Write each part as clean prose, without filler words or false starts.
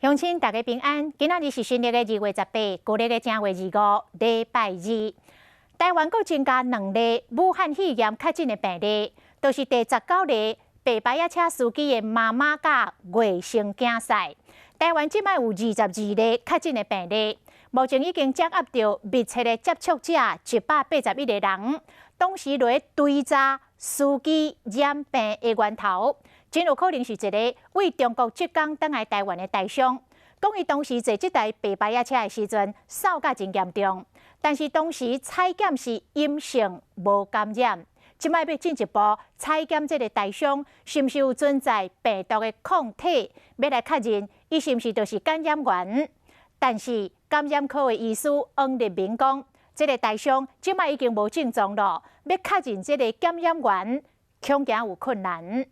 鄉親大家平安，今仔日是新曆的2月18，舊曆的正月25，禮拜二。台灣閣增加兩例武漢肺炎確診的病例，就是第19例白牌仔車司機的媽媽佮外甥囝婿。台灣這擺有22例確診的病例，目前已經掌握著密切的接觸者181個人，當時佇追查司機染病的源頭。真有可能是一个對中國浙江轉來台灣的台商，講伊當時坐這台白牌仔車的時陣，嗽甲真嚴重，但是當時採檢是陰性，無感染。這擺欲進一步採檢這个台商是毋是有存在病毒的抗體，欲來確認伊是毋是就是感染源。但是感染科的醫師黃立明講，這个台商這擺已經無症狀了，欲確認這个感染源，恐驚有困難。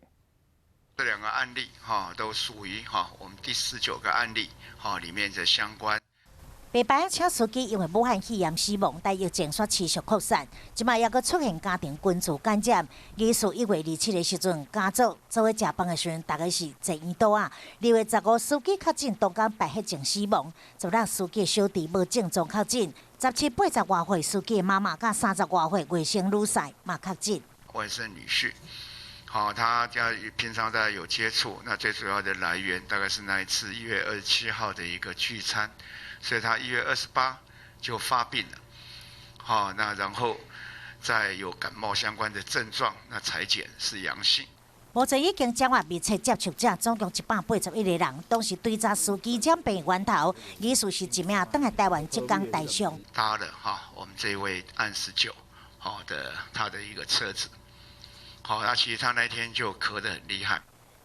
這兩個案例哈，都屬於哈我們第19個案例哈裡面的相關。白牌車司機因為武漢肺炎死亡，但疫情煞持續擴散，這擺猶閣出現家庭群聚感染。疑似1月27的時陣，家族做伙食飯的時陣，大概是坐院桌仔。2月15，司機確診當工敗血症死亡。10日司機小弟無症狀確診，17、80外歲司機媽媽佮30外歲外甥女婿嘛確診。外甥女婿。好，他家平常在有接觸，那最主要的來源大概是那一次1月27號的一個聚餐，所以他1月28就發病了。好，那然後再有感冒相關的症狀，那採檢是陽性。目前已經掌握密切接觸者總共181個人，當時追查司機染病源頭，疑似是一名轉來台灣浙江台商。搭了哈，我們這位案十九號的他的一個車子。好，那其實他那天就咳得很厲害。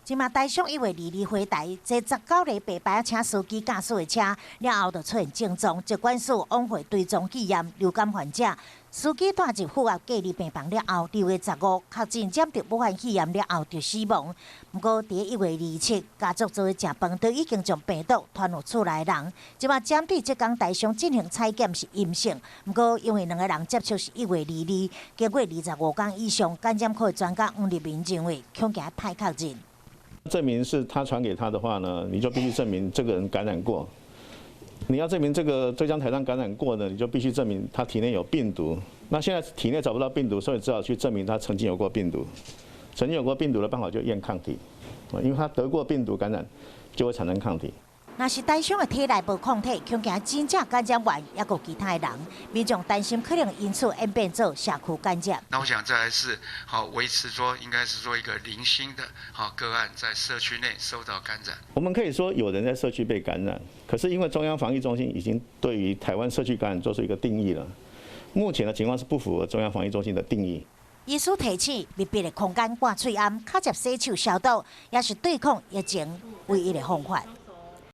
這馬台商1月22回台，坐19个白牌車司機駕駛的車，了後就出現症狀，疾管署往回追蹤去驗流感患者。司機帶入負壓隔離病房了後，2月15確診染著武漢肺炎了後就死亡。毋過佇1月27，家族做伙食飯，都已經將病毒傳予厝內人。這馬針對這工台商進行採檢是陰性，毋過因為兩个人接觸是1月22，經過25工以上，感染科專家黃立明認為，恐驚歹確認。證明是他傳給他的話呢，你就必須證明這個人感染過。你要證明這個浙江台商感染過呢，你就必須證明他體內有病毒。那現在體內找不到病毒，所以只好去證明他曾經有過病毒。曾經有過病毒的辦法就驗抗體，因為他得過病毒感染，就會產生抗體。若是台商的體內無抗體，恐驚真正感染源猶閣其他的人，民眾擔心可能因此演變做社區感染。那我想這還是好維持說，應該是說一個零星的好個案在社區內受到感染。我們可以說有人在社區被感染，可是因為中央防疫中心已經對於台灣社區感染做出一個定義了，目前的情況是不符合中央防疫中心的定義。醫師提醒，密閉的空間掛喙罨，較捷洗手消毒，也是對抗疫情唯一的方法。